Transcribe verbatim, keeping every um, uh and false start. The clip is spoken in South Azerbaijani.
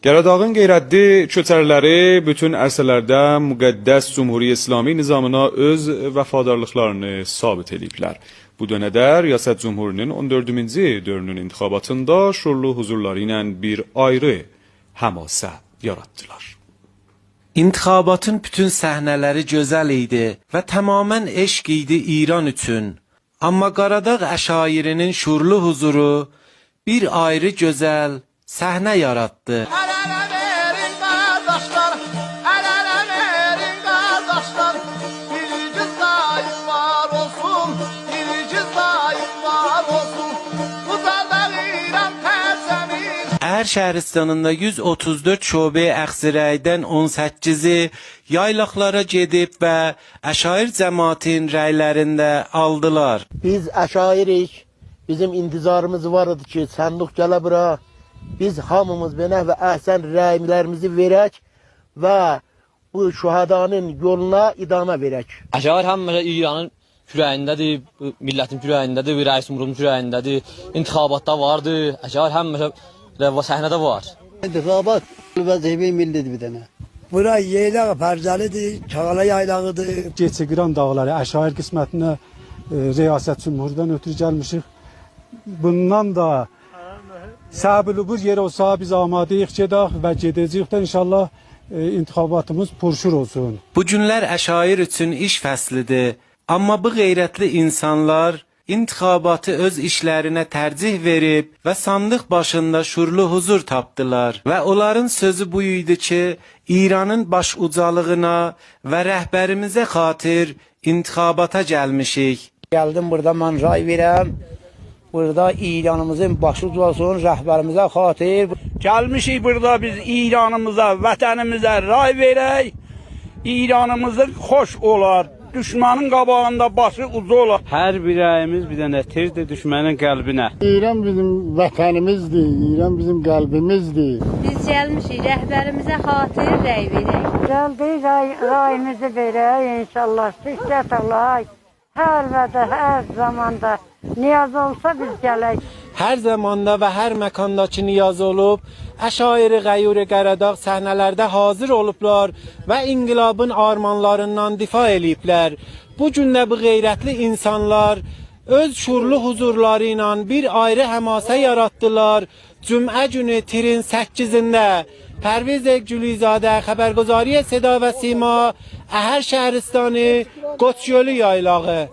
قاراداغین غیرتلی کؤچری‌لری بوتون عرصه‌لرده مقدس جمهوری اسلامی نظامینا اؤز وفادارلیقلارینی ثابت ائله‌ییبلر. بو دؤنه ده ریاست جمهوری‌نین اون دؤردونجو دؤورونون انتخاباتیندا شورلو حضورلاری ایله بیر آیری حماسه یاراتدیلار. انتخاباتین بوتون صحنه‌لری گؤزل ایدی و تماماً عشق ایدی ایران اوچون. آمما قاراداغ عشایری‌نین شورلو حضورو بیر آیری گؤزل صحنه یاراتدی. ال اله وئرین قارداشلار، ال اله وئرین قارداشلار. بیرجیک داییم وار اولسون، بیرجیک داییم وار اولسون. اوجالداق ایران پرچمین. اهر شهرستانیندا یوز اوتوز دؤرد شعبه‌ی اخذ رأی‌دن اون سککیزی یایلاقلارا گئدیب و عشایر جماعتین رأی‌لرین ده آلدیلار. بیز عشایریک، بیزیم انتظاریمیز وار ایدی کی، صندوق گله بورا. بیز هامیمیز به نحو احسن رأی‌لریمیزی وئرک و بو شهدانین یولونا ادامه وئرک. عشایر همیشه ایرانین کوره‌یینده‌دیر، بو میللتین کوره‌یینده‌دیر، بو رئیس جمهورون کوره‌یینده‌دیر. انتخاباتدا واردی، عشایر همیشه ائله صحنه‌ده وار. انتخابات وظیفه‌ی ملی‌دیر بیر دنه. بورا یایلاق پرزلی‌دیر، چاغالا یایلاغی‌دیر. کئچی قیران داغلاری عشایر قسمتینه، ائ، ریاست جمهوردن اؤترو گلمیشیک. بوندان دا صعب العبور یئر اولسا، بیز آماده‌ییک گئدک و گئده‌جه‌ییک ده انشاءالله، ائ، انتخاباتیمیز پرشور اولسون. بو گونلر عشایر اوچون ایش فصلی‌دیر. آمما بو غیرتلی اینسانلار انتخاباتی اؤز ایشلرینه ترجیح وئریب و صندوق باشیندا شورلو حضور تاپدیلار. و اونلارین سؤزو بو ایدی کی، ایرانین باش اوجالیغینا و رهبریمیزه خاطر انتخاباتا گلمیشیک. گلدیم بورادا من رأی وئرم. بورادا ایرانیمیزین باشی اوجالسین، رهبریمیزه خاطر. گلمیشیک بورادا بیز ایرانیمیزا، وطنیمیزه رأی وئرک. ایرانیمیزین خوش اولار، دوشمنین قاباغیندا باشی اوجا اولار. هر بیر رأییمیز بیر دنه تیردیر دوشمنین قلبینه. ایران بیزیم وطنیمیزدیر، ایران بیزیم قلبیمیزدیر. بیز گلمیشیک رهبریمیزه خاطر رأی وئرک. گلدیک رأی، رأییمیزی وئرک، انشاءالله شرکت اولاق. هر وعده، هر زاماندا نیاز اولسا بیز گلک. هر زاماندا و هر مکاندا کی نیاز اولوب، عشایر غیور قاراداغ صحنه‌لرده حاضر اولوبلار و انقلابین آرمانلاریندان دفاع ائله‌ییبلر. بو گون ده بو غیرتلی اینسانلار اؤز شورلو حضورلاری ایله بیر آیری حماسه یاراتدیلار. جمعه گونو تیرین سککیزینده پرویز گولی‌زاده، خبرگزاری صدا و سیما، اهر شهرستانی، قوچ‌گؤلو یایلاغی.